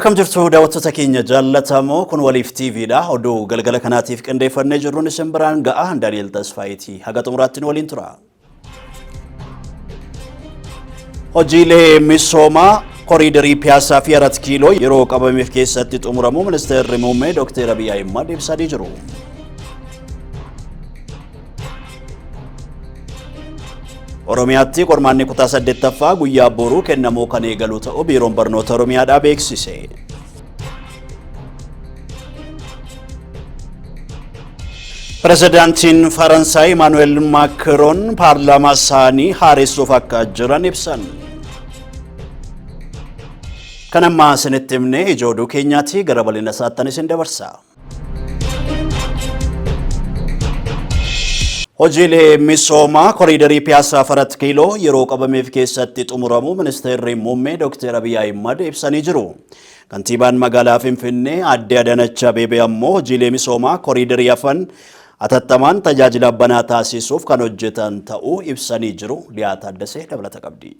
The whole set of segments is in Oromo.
Akkam jirtu daawwattoota keenya jaallatamoo, kun Waliif TV dha. Oduu galgala kanaatiif qindeeffannee jirruun isin biraan ga'a. Daani'el Tasfaayitii haga xumuraatti nu waliin tura. Hojiilee misoomaa koriidarii Piyaasaa fi Arat Kiiloo yeroo qabameef keessatti xumuramuu Ministeerri Muummee Dr. Abiy Ahimad ibsanii jiru. Oromiyaatti qormaanni kutaa 8ffaa guyyaa boruu kennamuu kan eegalu ta'uu Biiroon Barnoota Oromiyaadhaa beeksise. Pirezidaantiin Faransaay Imaanu'eel Maakiroon paarlaamaa isaanii haaressuuf akka jiran ibsan. Kan ammaa isinitti himne ijoo oduu keenyaati, gara bal'ina isaattan isin dabarsa. Hojiilee misoomaa koriidarii Piyaasaa Arat Kiiloo yeroo qabameef keessatti xumuramuu Ministeerri Muummee Dr. Abiy Ahimad ibsanii jiru. Kantiibaan magaalaa Finfinnee Aadde Adaanach Abeebee ammoo hojiilee misoomaa koriidarii hafan atattamaan tajaajila banaa taasisuuf kan hojjetan ta'uu ibsanii jiru. Liyaa Taaddasee dabalata qabdi.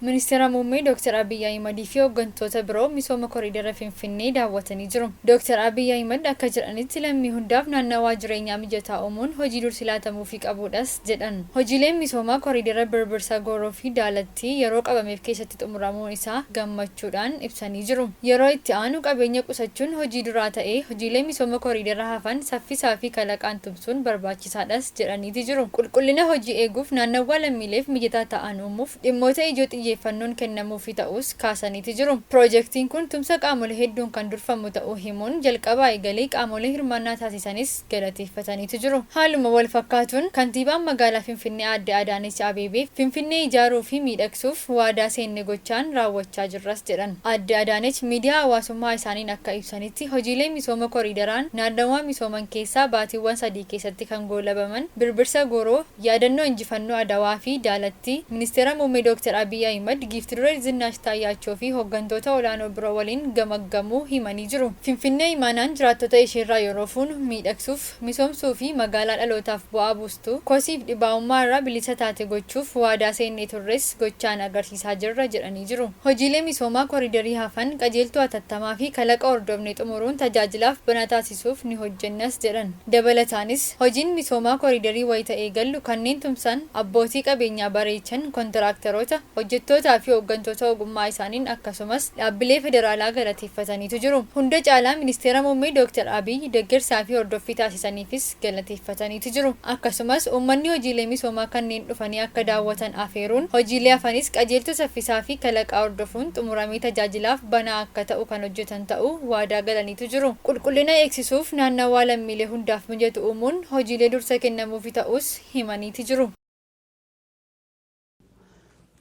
Ministeera Muummee Dr. Abiy Ahimadii fi hooggantoota biroo misooma koriidara Finfinnee daawwatanii jiru. Dr. Abiy Ahimad akka jedhanitti, lammii hundaaf naannawaa jireenyaa mijataa uumuun hojii dursi laatamuufii qabuudhas jedhan. Hojiileen misoomaa koriidara Birbirsa Gooroo fi Daalattii yeroo qabameef keessatti xumuramuun isaa gammachuudhaan ibsanii jiru. Yeroo itti aanu qabeenya qusachuun hojii duraa ta'ee hojiilee misooma koriidara hafan saffisaa fi kalaqaan tumsuun barbaachisaadhas jedhaniiti jiru. Qulqullina hojii eeguuf naannawwaa lammiileef mijataa ta'an uumuuf dhimmoota ijoo xiyyeeffannoon kennamuufi ta'uus kaasaniiti jiru. Piroojektiin kun tumsa qaamolee hedduun kan durfamu ta'uu himuun, jalqabaa eegalee qaamolee hirmaannaa taasisanis galateeffataniitu jiru. Haaluma walfakkaatuun, Kantiibaan Magaalaa Finfinnee Aadde Adaanech Abeebee, Finfinnee ijaaruu fi miidhagsuuf waadaa seenne gochaan raawwachaa jirras jedhan. Aadde Adaanech miidiyaa hawaasummaa isaaniin akka ibsanitti, hojiilee misooma koriidaraan naannawaa misooman keessaa baatiiwwan 3 keessatti kan goolabaman Birbirsa Gooroo, Yaadannoo Injifannoo Adawaa fi Daalattii, Ministeera Muummee Dooktar Abiy Ahimad, Giifti Duree Zinnaash Taayyaachoo fi hoggantoota olaanoo biroo waliin gamaggamuu himanii jiru. Finfinnee imaanaan jiraattota isheerraa yeroo fuunu miidhagsuuf, misoomsuu fi magaalaa dhalootaaf bu'aa buustu, kosiif dhibaa'ummaa irraa bilisa taate gochuuf waadaa seennee turres gochaan agarsiisaa jirra jedhanii jiru. Hojiilee misoomaa koriidarii hafan qajeeltoo atattamaa fi kalaqa hordofnee xumuruun tajaajilaaf banaa taasisuuf ni hojjennas jedhan. Dabalataanis, hojiin misoomaa koriidarii wayita eegallu kanneen tumsan, abbootii qabeenyaa bareechan, kontiraaktaroota, hojjettootaa fi hooggantoota ogummaa isaaniin akkasumas dhaabbilee federaalaa galateeffataniitu jiru. Hunda caalaa Ministeera Muummee Dooktar Abiy deggersaa fi hordoffii taasisaniifis galateeffataniitu jiru. Akkasumas, uummanni hojiilee misoomaa kanneen dhufanii akka daawwatan afeeruun, hojiilee hafanis qajeeltoo saffisaa fi kalaqaa hordofuun xumuramee tajaajilaaf banaa akka ta'u kan hojjetan ta'uu waadaa galaniitu jiru. Qulqullina eegsisuuf naannawaa lammiilee hundaaf mijatu uumuun hojiilee dursa kennamuufi ta'uus himaniiti jiru.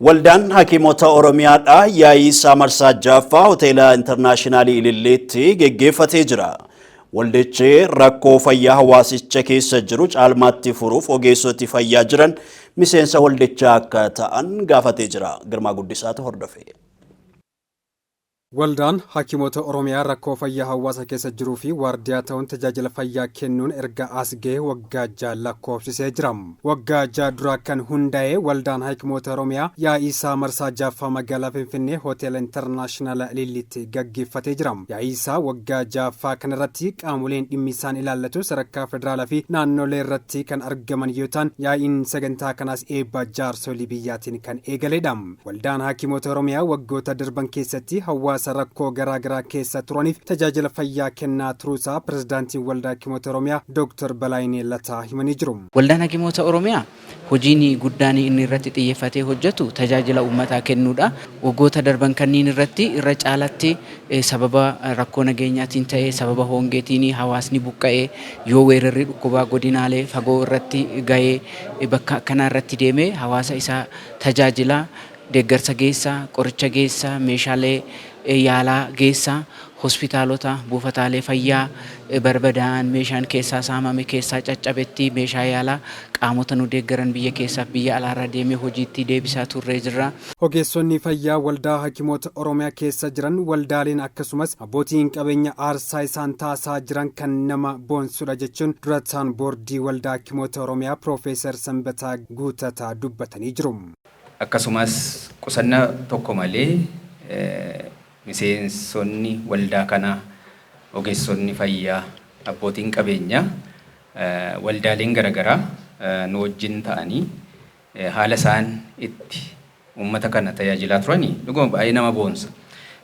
Waldaan Hakiimota Oromiyaadhaa yaa'ii isaa marsaa 6ffaa Hoteela Intarnaashinaalii Ililleetti geggeeffatee jira. Waldichi rakkoo fayyaa hawaasicha keessa jiru caalmaatti furuuf ogeessoti fayyaa jiran miseensa waldichaa akka ta'an gaafatee jira. Girmaa Guddisaatu hordofe. Waldaan Hakiimota Oromiyaa rakkoo fayyaa hawaasa keessa jiruu fi waardiyaa ta'uun tajaajila fayyaa kennuun erga as gahee waggaa 6 lakkoofsisee jira. Waggaa 6 dura kan hundaa'e Waldaan Hakiimota Oromiyaa yaa'ii isaa marsaa 6ffaa magaalaa Finfinnee Hoteela Intarnaashinaala Ililliitti gaggeeffatee jira. Yaa'ii isaa waggaa 6ffaa kanarratti qaamoleen dhimmi isaan ilaallatu sadarkaa federaalaa fi naannolee irratti kan argaman yoo ta'an, yaa'iin sagantaa kanaas eebba jaarsolii biyyaatiin kan eegaledha. Waldaan Hakiimota Oromiyaa waggoota darban keessatti hawaasa rakkoo garaa garaa keessa turaniif tajaajila fayyaa kennaa turuusaa Pirezidaantiin Waldaa Hakiimota Oromiyaa Dooktar Balaayinee Lataa himanii jiru. Waldaan Hakiimota Oromiyaa hojiin guddaan inni irratti xiyyeeffatee hojjetu tajaajila uummataa kennuudha. Waggoota darban kanniin irratti irra caalatti sababa rakkoo nageenyaatiin ta'ee, sababa hongeetiin hawaasni buqqa'ee, yoo weerarri dhukkubaa godinaalee fagoo irratti gahee bakka akkanaa irratti deemee hawaasa isaa tajaajila, deeggarsa geessa, qoricha geessa, meeshaalee yaalaa geessa, hospitaalota, buufataalee fayyaa barbadaa'an, meeshaan keessaa saamame, keessaa caccabetti meeshaa yaalaa qaamota nu deeggaran biyya keessaaf biyya alaarraa deemee hojiitti deebisaa turree jirra. Ogeessonni fayyaa Waldaa Hakimoota Oromiyaa keessa jiran, waldaaleen akkasumas abbootiin qabeenya aarsaa isaan taasisaa jiran kan nama boonsudha jechuun durataan boordii Waldaa Hakimoota Oromiyaa Piroofeesar Sanbataa Guutataa dubbatanii jiru. Akkasumas qusannaa tokko malee miseensonni waldaa kanaa, ogeessonni fayyaa, abbootiin qabeenyaa, waldaaleen garaagaraa nu wajjin ta'anii haala isaan itti uummata kana tajaajilaa turanii dhuguma baay'ee nama boonsa.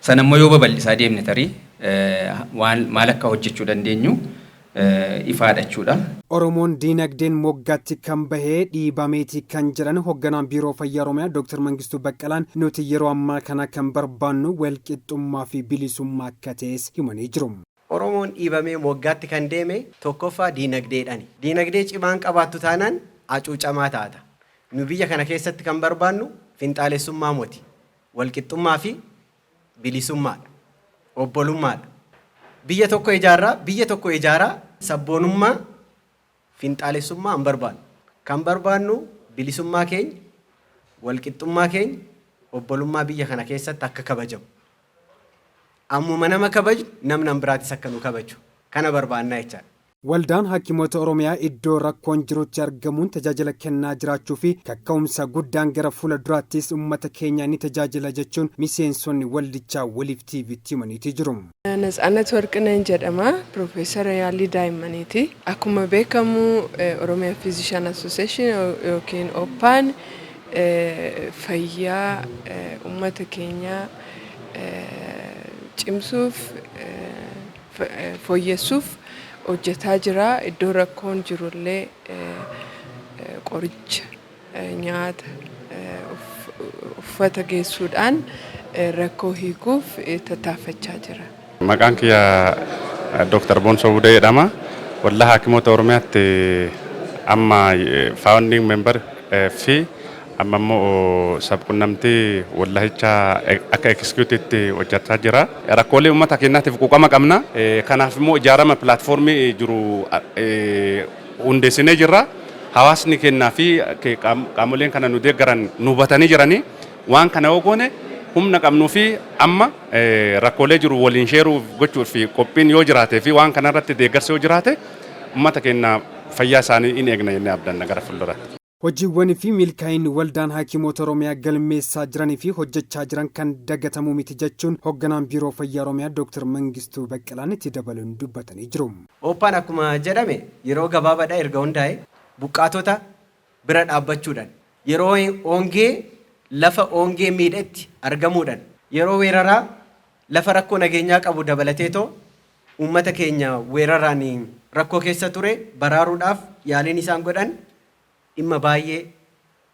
Sana immoo yoo babal'isaa deemne tarii waan maal akka hojjechuu dandeenyu ifaadha jechuudha. Oromoon diinagdeen moggaatti kan bahee dhiibameeti kan jedhan hoogganaan Biiroo Fayyaa Oromiyaa Dr. Mangistuu Baqqalaan, nuti yeroo ammaa kana kan barbaannu walqixxummaa fi bilisummaa akka ta'es himanii jiru. Oromoon dhiibamee moggaatti kan deeme tokkoffaa diinagdeedhaani. Diinagdee cimaan qabaattu taanaan hacuucamaa taata. Nu biyya kana keessatti kan barbaannu finxaalessummaa moti. Walqixxummaa fi bilisummaadha. Obbolummaadha. Biyya tokko ijaarraa, biyya tokko ijaaraa sabboonummaa, finxaalessummaa hin barbaannu. Kan barbaannu bilisummaa keenya, walqixxummaa keenya, obbolummaa biyya kana keessatti akka kabajamu. Ammuma nama kabaju namni biraatis akka nu kabaju. Kana barbaannaa jechaadha. Waldaan Hakimoota Oromiyaa iddoo rakkoon jirutti argamuun tajaajila kennaa jiraachuu fi kakka'umsa guddaan gara fuula duraattis uummata keenya ni tajaajila jechuun miseensonni waldichaa Waliif TVtti himaniitii jiru. Natsaannat Warqineen jedhama. Piroofeesara yaalii daa'immaniiti. Akkuma beekamu, Oromiyaa Physician Association yookiin OPAN fayyaa uummata keenyaa cimsuuf, fooyyessuuf hojjetaa jira. Iddoo rakkoon jirullee qoricha, nyaata, uffata geessuudhaan rakkoo hiikuuf tattaaffachaa jira. Maqaan kiyya Dr. Boonsoo Budee jedhama. Waldaa Hakimoota Oromiyaatti amma founding member fi amma immoo sabqunnamtii waldahichaa akka executiveitti hojjechaa jira. Rakkoolee uummata keenyaatiif quuqama qabna. Kanaaf immoo ijaarama platformii jiru hundeessinee jirra. Hawaasni kennaa fi qaamoleen kana nu deeggaran nu hubatanii jiranii, waan kana yoo goone humna qabnuu fi amma rakkoolee jiru waliin shareuu gochuu fi qophiin yoo jiraatee fi waan kana irratti deeggarsi yoo jiraate, uummata keenya fayyaa isaanii in eegna jennee abdanna gara fuulduraatti. Hojiiwwan fi milkaa'inni Waldaan Hakimoota Oromiyaa galmeessaa jiranii fi hojjechaa jiran kan dagatamuu miti jechuun hoogganaan Biiroo Fayyaa Oromiyaa Dr. Mangistuu Baqqalaan itti dabaluun dubbatanii jiru. OPAn akkuma jedhame yeroo gabaabaadha erga hundaa'e buqqaatota bira dhaabbachuudhaan, yeroo hongee lafa hongee miidhetti argamuudhaan, yeroo weeraraa lafa rakkoo nageenyaa qabu dabalateetoo uummata keenya weeraraan rakkoo keessa ture baraaruudhaaf yaaliin isaan godhan dhimma baay'ee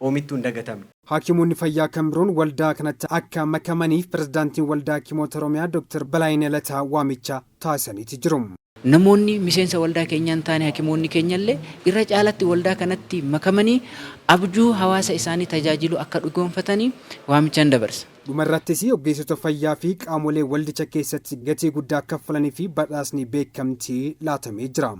oomittuu hin dagatamne. Hakimoonni fayyaa kan biroon waldaa kanatti akka makamaniif pirezidaantiin Waldaa Hakimoota Oromiyaa Dr. Balaayinee Lataa waamicha taasisaniiti jiru. Namoonni miseensa waldaa keenyaa hin taane, hakimoonni keenyallee irra caalatti waldaa kanatti makamanii abjuu hawaasa isaanii tajaajilu akka dhugoonfatanii waamichaan dabarsa. Dhumarrattis ogeessota fayyaa fi qaamolee waldicha keessatti gatii guddaa kaffalanii fi badhaasni beekamtii laatamee jira.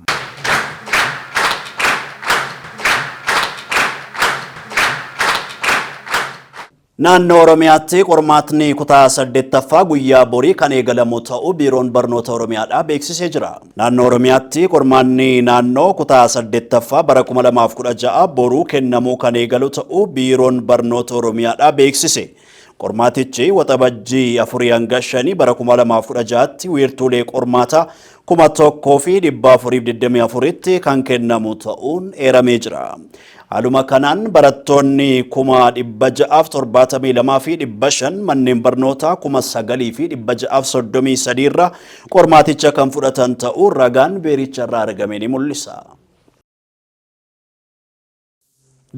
Naannoo Oromiyaatti qormaatni kutaa saddeettaffaa guyyaa borii kan eegalamu ta'uu Biiroon Barnoota Oromiyaadhaa beeksisee jira. Naannoo Oromiyaatti qormaanni naannoo kutaa saddeettaffaa bara 2016 boruu kennamuu kan eegalu ta'uu Biiroon Barnoota Oromiyaadhaa beeksise. Qormaatichi Waxabajjii 4 hanga 5 bara 2016tti wiirtuulee qormaataa 1424tti kan kennamu ta'uun eeramee jira. Haaluma kanaan barattoonni 672,500 manneen barnootaa 9633 irra qormaaticha kan fudhatan ta'uu ragaan biiricha irraa argame ni mul'isa.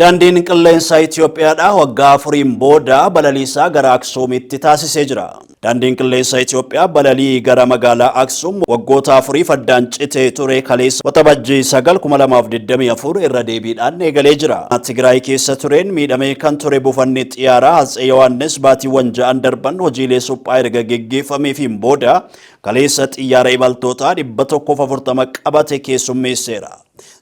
Daandiin Qilleensaa Itoophiyaadhaa waggaa 4n booda balaliisaa gara Aksuumitti taasisee jira. Daandiin Qilleensaa Itoophiyaa balalii gara magaalaa Aksuum waggoota 4f addaan citee ture kaleessa Waxabajjii 9, 2024 irra deebiidhaan eegalee jira. Tigraay keessa tureen miidhamee kan ture buufanni xiyyaaraa Atsee Yohaannis baatiiwwan 6n darban hojiilee suphaa erga geggeeffameefiin booda kaleessa xiyyaara imaltootaa 140 qabate keessummeesseera.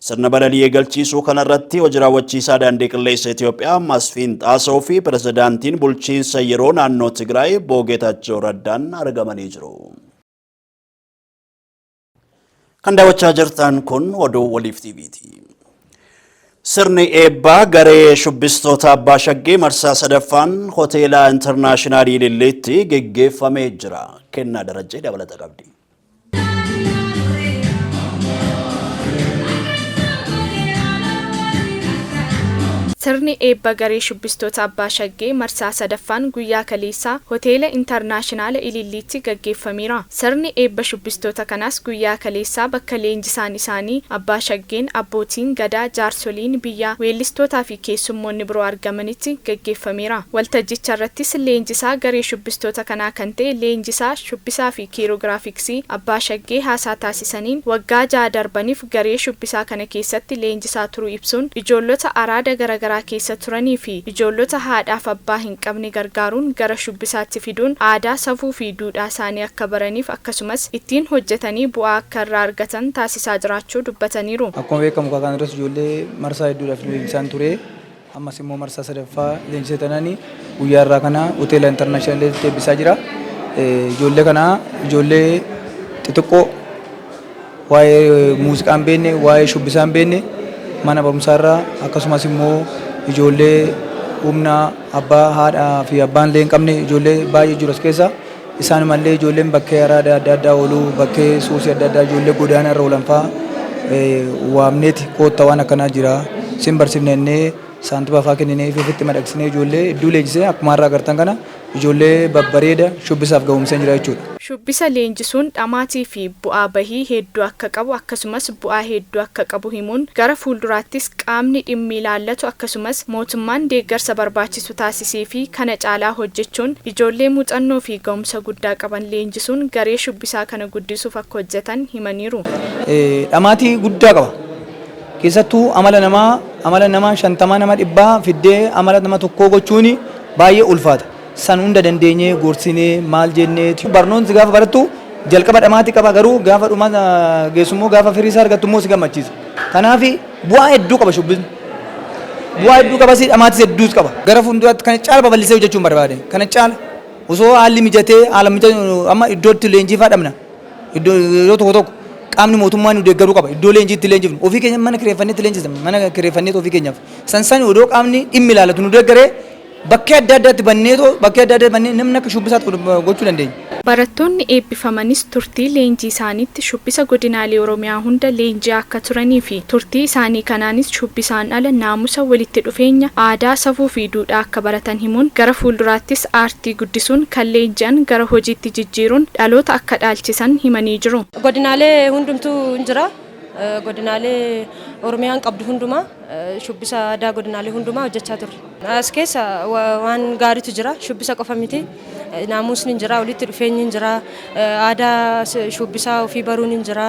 Sirna balalii eegalchiisuu kanarratti hojii raawwachiisaa Daandii Qilleensa Itoophiyaa Masfiin Xaasoo fi pirezidaantiin bulchiinsa yeroo naannoo Tigraay Geetaachoo Raddaan argamanii jiru. Kan daawwachaa jirtan kun oduu Waliif TVti. Sirni eebbaa garee shubbistoota Abbaa Shaggee marsaa sadaffaan hoteela Intarnaashinaal Ililleetti geggeeffamee jira. Kennaa Darajjee dabalata qabdi. Sirni eebba garee shubbistoota Abbaa Shaggee marsaa sadaffaan guyyaa kaleessaa hoteela Intarnaashinaala Ililliitti gaggeeffameera. Sirni eebba shubbistoota kanaas guyyaa kaleessaa bakka leenjisaan isaanii Abbaa Shaggeen, abbootiin gadaa, jaarsoliin biyyaa, weellistootaa fi keessummoonni biroo argamanitti gaggeeffameera. Waltajjicha irrattis leenjisaa garee shubbistoota kanaa kan ta'e leenjisaa shubbisaa fi kiiroogiraafiksii Abbaa Shaggee haasaa taasisaniin waggaa 6 darbaniif garee shubbisaa kana keessatti leenjisaa turuu ibsuun ijoollota araada garaagaraa keessa turanii fi ijoollota haadhaaf abbaa hin qabne gargaaruun gara shubbisaatti fiduun aadaa, safuu fi duudhaa isaanii akka baraniif akkasumas ittiin hojjetanii bu'aa akka irraa argatan taasisaa jiraachuu dubbataniiru. Akkuma beekamu kan duras ijoollee marsaa hedduudhaaf leenjisaan ture. Ammas immoo marsaa sadaffaa leenjisee tananii guyyaa irraa kana hoteela Intarnaashinaalitti eebbisaa jira. Ijoollee kana ijoollee xixiqqoo waa'ee muuziqaa hin beekne, waa'ee shubbisaa hin beekne mana barumsaarraa akkasumas immoo ijoollee humna abbaa haadhaa fi abbaan illee hin qabne ijoollee baay'ee jiru as keessa. Isaanumallee ijoolleen bakkee araada adda addaa ooluu, bakkee suusii adda addaa ijoollee godaana irra oolan fa'aa waamneeti koottaa waan akkanaa jira. Sin barsiifne jennee saantiba fa'aa kenninee fi ofitti madaqsinee ijoollee hedduu leenjisee akkuma har'a agartan kana ijoollee babbareeda shubbisaaf ga'umsee jira jechuudha. Shubbisa leenjisuun dhamaatii fi bu'aa bahii hedduu akka qabu akkasumas bu'aa hedduu akka qabu himuun gara fuulduraattis qaamni dhimmi ilaallatu akkasumas mootummaan deeggarsa barbaachisu taasisee fi kana caalaa hojjechuun ijoollee muuxannoo fi ga'umsa guddaa qaban leenjisuun garee shubbisaa kana guddisuuf akka hojjetan himaniiru. Dhamaatii guddaa qaba. Keessattuu amala namaa 50 nama 100 fiddee amala nama tokkoo gochuun baay'ee ulfaata. San hunda dandeenyee gorsinee maal jennee barnoonni gaafa barattu jalqaba dhamaatii qaba garuu gaafa dhuma geessummoo gaafa firii isaa argattu immoo si gammachiisa. Kanaaf bu'aa hedduu qaba shubbisni. Bu'aa hedduu qabas dhamaatis hedduus qaba. Gara fuulduraatti kana caala babal'isee hojjechuun barbaade. Kana caala osoo haalli mijatee haala mijatee amma iddootti leenjii fa'aa dhabna. Iddoo yeroo tokko tokko qaamni mootummaa nu deeggaruu qaba. Iddoo leenjiitti leenjifnu ofii keenya mana kireeffanneetti leenjisna. Mana kireeffanneetti ofii keenyaaf. San odoo qaamni dhimmi ilaallatu nu deeggaree bakkee adda addaatti banneetoo bakkee adda addaatti bannee namni akka shubbisaatti gochuu dandeenya. Barattoonni eebbifamanis turtii leenjii isaaniitti shubbisa godinaalee Oromiyaa hunda leenjii akka turanii fi turtii isaanii kanaanis shubbisaan ala naamusa walitti dhufeenya aadaa, safuu fi duudhaa akka baratan himuun gara fuulduraattis aartii guddisuun kan leenji'an gara hojiitti jijjiiruun dhaloota akka dhaalchisan himanii jiru. Godinaalee hundumtuu hin jira. Godinaalee Oromiyaan qabdu hundumaa shubbisa aadaa godinaalee hundumaa hojjechaa turre. As keessa waan gaariitu jira. Shubbisa qofa miti. Naamusni hin jira, walitti dhufeenyi hin jira, aadaa shubbisaa ofii baruun hin jira.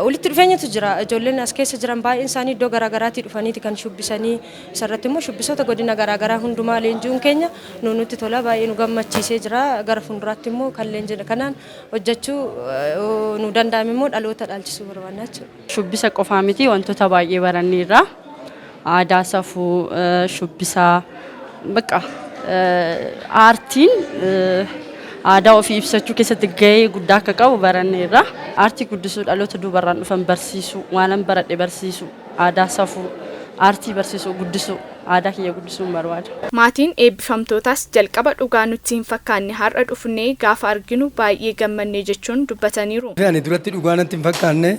Walitti dhufeenyatu jira. Ijoolleen as keessa jiran baay'een isaanii iddoo garaagaraatii dhufaniiti kan shubbisanii. Isarratti immoo shubbisoota godina garaagaraa hundumaa leenji'uun keenya nutti tola baay'ee nu gammachiisee jira. Gara fuulduraatti immoo kan leenjii kanaan hojjechuu nu danda'ame immoo dhaloota dhaalchisuu barbaanna jechuudha. Shubbisa qofaa miti wantoota baay'ee baranneerra. Aadaa, safuu, shubbisaa bakka aartiin aadaa ofii ibsachuu keessatti gahee guddaa akka qabu baranneerra. Aartii guddisuu dhaloota duubarraan dhufan barsiisuu, waanan baradhe barsiisuu, aadaa, safuu, aartii barsiisuu, guddisuu, aadaa kiyya guddisuun barbaada. Maatiin eebbifamtootaas jalqaba dhugaa nutti hin fakkaanne har'a dhufnee gaafa arginu baay'ee gammanne jechuun dubbataniiru. Ani duratti dhugaa natti hin fakkaanne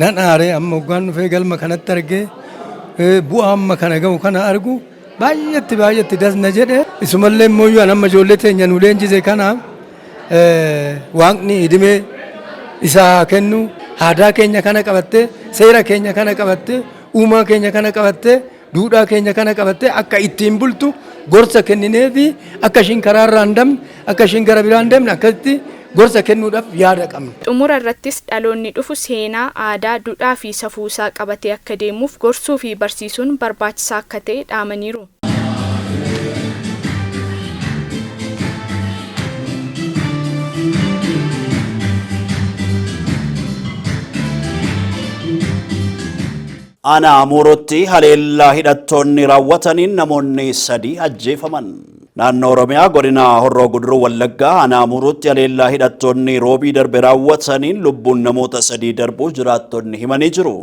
nan aaree amma hoggaan dhufee galma kanatti argee bu'aa amma kana ga'u kana argu baay'eetti baay'eetti dasna jedhe isumallee immoo an amma ijoollee teenya nu leenjise kanaaf waaqni idimee isaa haa kennu aadaa keenya kana qabattee seera keenya kana qabattee uumaa keenya kana qabattee duudhaa keenya kana qabattee akka ittiin bultu gorsa kennineefi akka ishiin karaarraa hin dabne akka ishiin gara biraa hin deemne akkasitti gorsa kennuudhaaf yaada qabna. Xumura irrattis dhaloonni dhufu seenaa, aadaa, duudhaa fi safuu isaa qabatee akka deemuuf gorsuu fi barsiisuun barbaachisaa akka ta'e dhaamaniiru. Aanaa Amuurutti haleellaa hidhattoonni raawwataniin namoonni 3 ajjeefaman. Naannoo Oromiyaa godina Horroo Guduruu Wallaggaa aanaa Amuurutti haleellaa hidhattoonni roobii darbe raawwataniin lubbuun namoota 3 darbuu jiraattonni himanii jiru.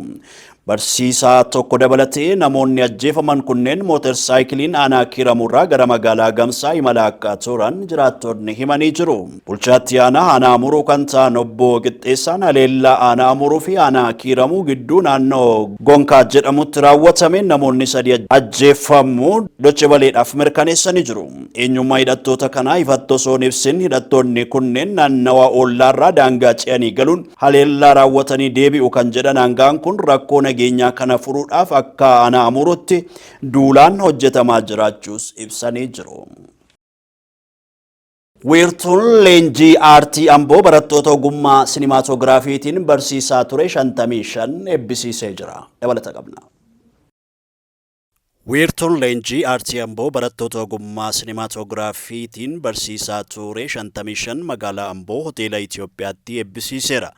Barsiisaa tokko dabalatee namoonni ajjeefaman kunneen mootorsaayikiliin aanaa Kiiramuurraa gara magaalaa Gamsaa imala akka turan jiraattonni himanii jiru. Bulchaatti aanaa aanaa Amuruu kan ta'an obbo Qixxeessaan haleellaa aanaa Amuruu fi aanaa Kiiramuu gidduu naannoo Gonkaa jedhamutti raawwatameen namoonni sadi ajjeefamuu Deutsche Welleedhaaf mirkaneessanii jiru. Eenyummaa hidhattoota kanaa ifatti osoo hin ibsin hidhattoonni kunneen naannawa ollaarraa daangaa ce'anii galuun haleellaa raawwatanii deebi'u kan jedhan aangaan kun rakkoo nageenyaa kana furuudhaaf akka aanaa Amuruutti duulaan hojjetamaa jiraachuus ibsanii jiru. Wiirtuun leenjii aartii Amboo barattoota ogummaa sinimaatogiraafiitiin barsiisaa ture 55 eebbisiisee jira. Dabalata qabna. Wiirtuun leenjii aartii Amboo barattoota ogummaa sinimaatogiraafiitiin barsiisaa ture 55 magaalaa Amboo hoteela Itoophiyaatti eebbisiiseera.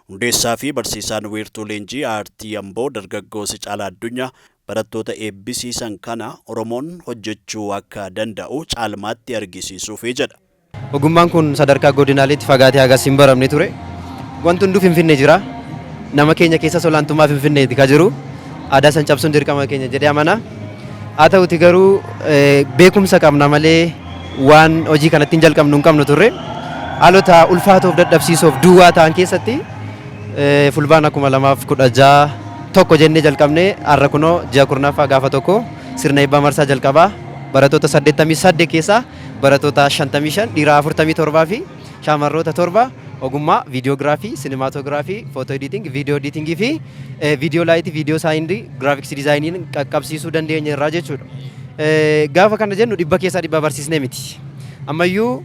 Hundeessaa fi barsiisaan wiirtuu leenjii aartii Amboo dargaggoo Sicaalaa Addunyaa barattoota eebbisiisan kana Oromoon hojjechuu akka danda'u caalmaatti argisiisuufi jedha. Ogummaan kun sadarkaa godinaaleetti fagaatee hagas hin baramne ture. Wanti hunduu Finfinnee jira. Nama keenya keessas olaantummaa Finfinneeti ka jiru. Aadaa san cabsuun dirqama keenya jedhee amana. Haa ta'uti garuu beekumsa qabna malee waan hojii kanatti hin jalqabnu hin qabnu turre. Haalota ulfaatoof dadhabsiisoof duwwaa ta'an keessatti fulbaana 2016 tokko jennee jalqabne. Har'a kunoo ji'a 10ffaa gaafa tokko sirna eebbaa marsaa jalqabaa barattoota 88 keessaa barattoota 55, dhiira 47 fi shaamarroota 7, ogummaa viidiyoogiraafii, sinimaatoogiraafii, photo editing, video editingii fi video lightii, video soundii, graphics designiin qaqqabsiisuu dandeenye irraa jechuudha. Gaafa kana jennu dhibba keessaa dhibba barsiisnee miti. Ammayyuu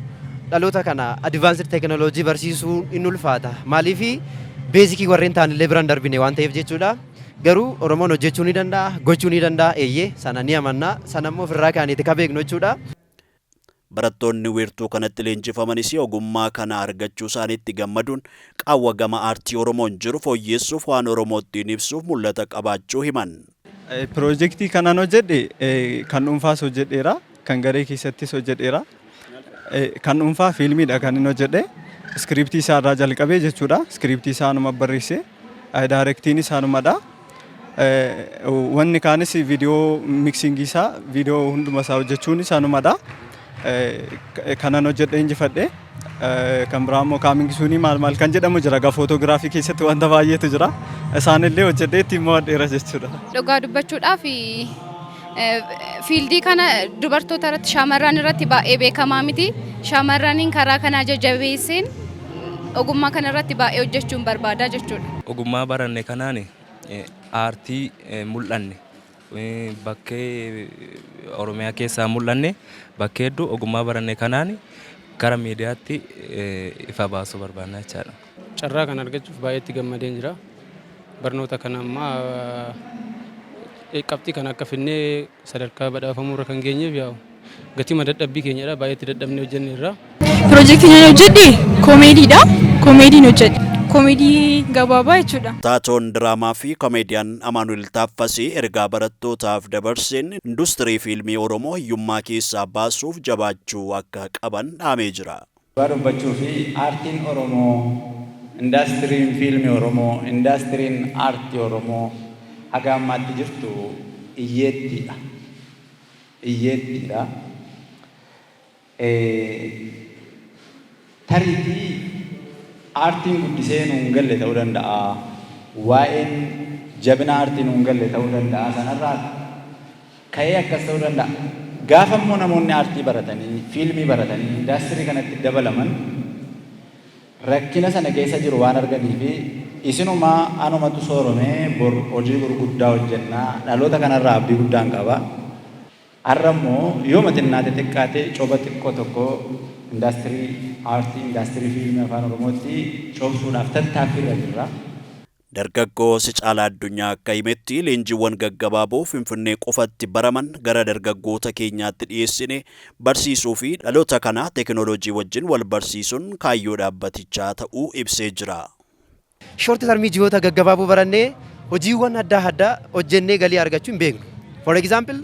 dhaloota kana advanced technology barsiisuu in ulfaata. Maaliif? Basicii warreen ta'anillee biraan darbine waan ta'eef jechuudha. Garuu Oromoon hojjechuu ni danda'a, gochuu ni danda'a, eeyyee, sana ni amanna. Sana immoo ofirraa kaaneeti ka beeknu jechuudha. Barattoonni wiirtuu kanatti leenjifamanis ogummaa kana argachuu isaaniitti gammaduun qaawwa gama aartii Oromoon jiru fooyyessuuf waan Oromootiin ibsuuf mul'ata qabaachuu himan. Piroojeektii kanaan hojjedhe kan dhuunfaas hojjedheera, kan garee keessattis hojjedheera. Kan dhuunfaa fiilmiidha kan inni hojjedhe. Iskiriiptii isaa irraa jalqabee jechuudha. Iskiriiptii isaa anuma barreesse. Directiin isaanumadha. Wanni kaanis viidiyoo mixingii isaa, viidiyoo hunduma isaa hojjechuun isaanumadha. Kanan hojjedhe injifadhe. Kan biraa immoo coming soonii maal maal kan jedhamu jira. Egaa footogiraafii keessatti wanta baay'eetu jira. Isaanillee hojjedhee ittiin mo'adheera jechuudha. Dhugaa dubbachuudhaaf, fieldii kana dubartoota irratti, shamarran irratti baay'ee beekamaa miti. Shamarraniin karaa kanaa jajjabeesseen ogummaa kana irratti baay'ee hojjechuun barbaada jechuudha. Ogummaa baranne kanaan aartii mul'anne, bakkee Oromiyaa keessaa mul'anne, bakkee hedduu ogummaa baranne kanaan gara miidiyaatti ifa baasuu barbaanna jechaadha. Carraa kana argachuuf baay'ee itti gammadeen jira. Barnoota kana ammaa qabxii kana akka finnee sadarkaa badhaafamuu irra kan geenyeef yaa'u gatii dadhabbii keenyadha, baay'ee itti dadhabnee hojjenne irraa. Piroojeektiin ani hojjedhe koomeediidha. Koomeediin hojjedhe. Koomeedii gabaabaa jechuudha. Taatoon diraamaa fi koomeediyaan Amaanuel Taaffasii ergaa barattootaaf dabarseen industirii fiilmii Oromoo hiyyummaa keessaa baasuuf jabaachuu akka qaban dhaamee jira. Dhugaa dubbachuu fi aartiin Oromoo, indaastiriin fiilmii Oromoo, indaastiriin aartii Oromoo haga ammaatti jirtu hiyyeettiidha. Hiyyeettiidha. Tariitii aartiin guddisee nuun galle ta'uu danda'a. Waa'een jabina aartii nuun galle ta'uu danda'a. Sanarraa ka'ee akkas ta'uu danda'a. Gaafa immoo namoonni aartii baratanii, fiilmii baratanii, indaastirii kanatti dabalaman rakkina sana keessa jiru waan arganii fi isinumaa anumatu sooromee bor hojii gurguddaa hojjennaa, dhaloota kanarraa abdii guddaan qaba. Har'a immoo yooma xinnaate xiqqaate coba xiqqoo tokko indaastirii aartii, indaastirii fiilmii afaan Oromootti cobsuudhaaf tattaaffii irra jirra. Dargaggoo Sicaalaa Addunyaa akka himetti, leenjiiwwan gaggabaaboo Finfinnee qofatti baraman gara dargaggoota keenyaatti dhiyeessine barsiisuu fi dhaloota kana teekinooloojii wajjin wal barsiisuun kaayyoo dhaabbatichaa ta'uu ibsee jira. Short termii, ji'oota gaggabaaboo barannee hojiiwwan adda addaa hojjennee galii argachuu hin beeknu. For example,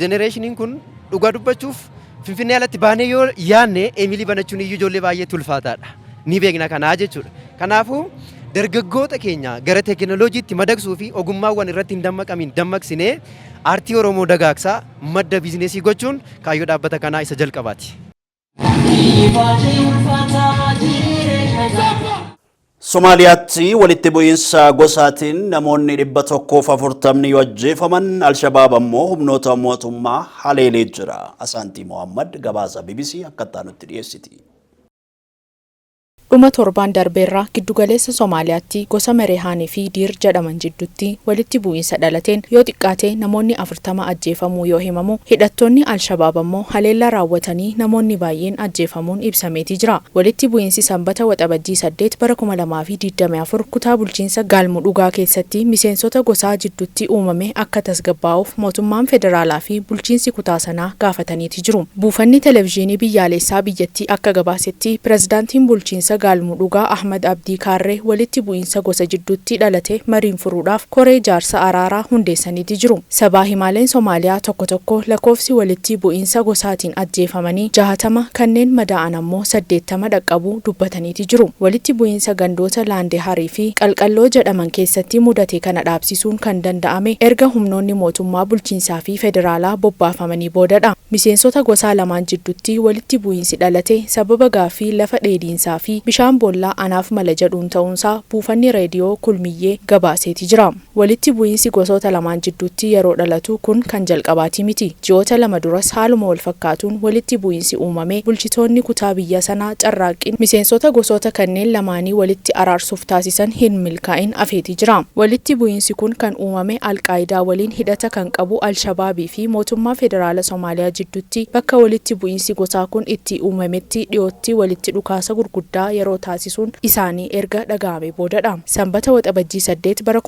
generationiin kun dhugaa dubbachuuf Finfinnee alatti baanee yoo yaadne emilii banachuun iyyuu ijoollee baay'eetti ulfaataadha. Ni beekna kanaa jechuudha. Kanaafuu Dargaggoota keenya gara teekinooloojiitti madaqsuu fi ogummaawwan irratti hin dammaqamin dammaqsinee aartii Oromoo dagaagsaa madda biizinesii gochuun kaayyoo dhaabbata kanaa isa jalqabaati. Somaaliyaatti walitti bu'iinsa gosaatiin namoonni 140 yoo ajjeefaman, Alshabaab ammoo humnoota mootummaa haleelee jira. Asaantii Mohammad gabaasa BBC akka nutti dhiyeessiti. Dhuma torbaan darbeerraa giddugaleessa Somaaliyaatti gosa Mareehaanii fi Diir jedhaman jidduutti walitti bu'iinsa dhalateen yoo xiqqaate namoonni 40 ajjeefamuu yoo himamu, hidhattoonni Alshabaab ammoo haleellaa raawwatanii namoonni baay'een ajjeefamuun ibsameetii jira. Walitti bu'iinsi Sanbata Waxabajjii 8 bara 2024 kutaa bulchiinsa Gaalmudhugaa keessatti miseensota gosaa jidduutti uumame akka tasgabbaa'uuf mootummaan federaalaa fi bulchiinsi kutaa sanaa gaafataniiti jiru. Buufanni televezyiinii biyyaalessaa biyyattii akka gabaasetti, pirezidaantiin bulchiinsa Gaalmudhugaa Ahmad Abdii Kaarree walitti bu'iinsa gosa jidduutti dhalate mariin furuudhaaf koree jaarsa araaraa hundeessaniiti jiru. Sabaa himaaleen Somaaliyaa tokko tokko lakkoofsi walitti bu'iinsa gosaatiin ajjeefamanii 60, kanneen madaa'an ammoo 80 dhaqqabuu dubbataniiti jiru. Walitti bu'iinsa gandoota Laandeharii fi Qalqalloo jedhaman keessatti mudate kana dhaabsisuun kan danda'ame erga humnoonni mootummaa bulchiinsaa fi federaalaa bobbaafamanii boodadha. Miseensota gosaa lamaan jidduutti walitti bu'iinsi dhalate sababa gaaffii lafa dheediinsaa fi bishaan boollaa anaaf mala jedhuun ta'uunsaa buufanni reediyoo Kulmiyyee gabaaseeti jira. Walitti bu'iinsi gosoota lamaan jidduutti yeroo dhalatu kun kan jalqabaati miti. Ji'oota 2 duras haaluma wal fakkaatuun walitti bu'iinsi uumamee bulchitoonni kutaa biyya sanaa carraaqqiin miseensota gosoota kanneen lamaanii walitti araarsuuf taasisan hin milkaa'in afeeti jira. Walitti bu'iinsi kun kan uumame Alqaayidaa waliin hidhata kan qabu Alshabaabii fi mootummaa federaala Somaaliyaa jidduutti bakka walitti bu'iinsi gosaa kun itti uumametti dhiyootti walitti dhukaasa gurguddaa yeroo taasisuun isaanii erga dhaga'amee boodadha. Sanbata Waxabajjii 8 bara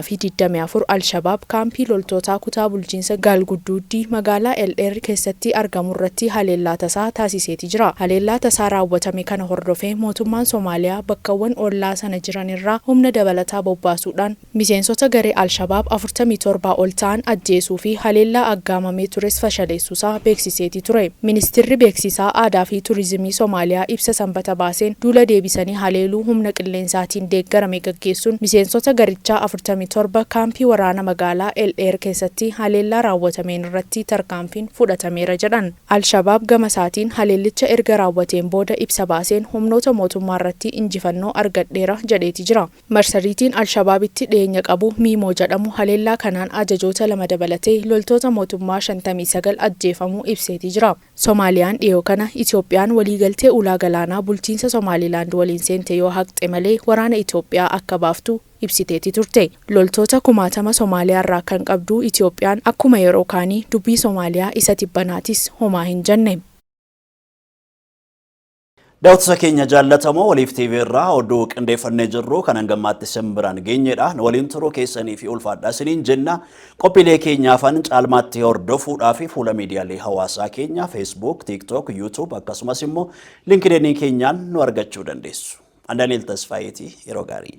2024 Alshabaab kaampii loltootaa kutaa bulchiinsa Gaalgudduuddii magaalaa Eldheer keessatti argamurratti haleellaa tasaa taasiseeti jira. Haleellaa tasaa raawwatame kana hordofee mootummaan Somaaliyaa bakkawwan ollaa sana jiranirraa humna dabalataa bobbaasuudhaan miseensota garee Alshabaab 47 ol ta'an ajjeesuu fi haleellaa aggaamamee tures fashaleessuusaa beeksiseeti ture. Ministirri beeksisaa, aadaa fi turizimii Somaaliyaa ibsa Sanbata baaseen, duula deebisanii haleeluu humna qilleensaatiin deeggarame gaggeessuun miseensota garichaa 47 kaampii waraana magaalaa Eldheer keessatti haleellaa raawwatameen irratti tarkaanfiin fudhatameera jedhan. Alshabaab gamasaatiin haleellicha erga raawwateen booda ibsa baaseen humnoota mootummaarratti injifannoo argadheera jedheeti jira. Marsariitiin Alshabaabitti dhiyeenya qabu Miimoo jedhamu haleellaa kanaan ajajoota lama dabalatee loltoota mootummaa 59 ajjeefamuu ibseeti jira. Somaaliyaan dhiyoo kana Itoophiyaan waliigaltee ulaa galaanaa bulchiinsa Somaalilaand waliin seente yoo haqxe malee waraana Itoophiyaa akka baaftu ibsiteeti turte. Loltoota kumaatama Somaaliyaarraa kan qabdu Itoophiyaan akkuma yeroo kaanii dubbii Somaaliyaa isa tibbanaatis homaa hin jenne. Daawwattoota keenya jaallatamoo, Waliif TV irraa oduu qindeeffannee jirru kan hangammaatti isin biraan geenyedha. Nu waliin turuu keessanii fi ulfaadhaa isiniin jenna. Qophiilee keenyaafan caalmaatti hordofuudhaa fi fuula miidiyaalee hawaasaa keenya Facebook, TikTok, YouTube akkasumas immoo LinkedIn keenyaan nu argachuu dandeessu. An Daniel Tasfaayeeti, yeroo gaarii.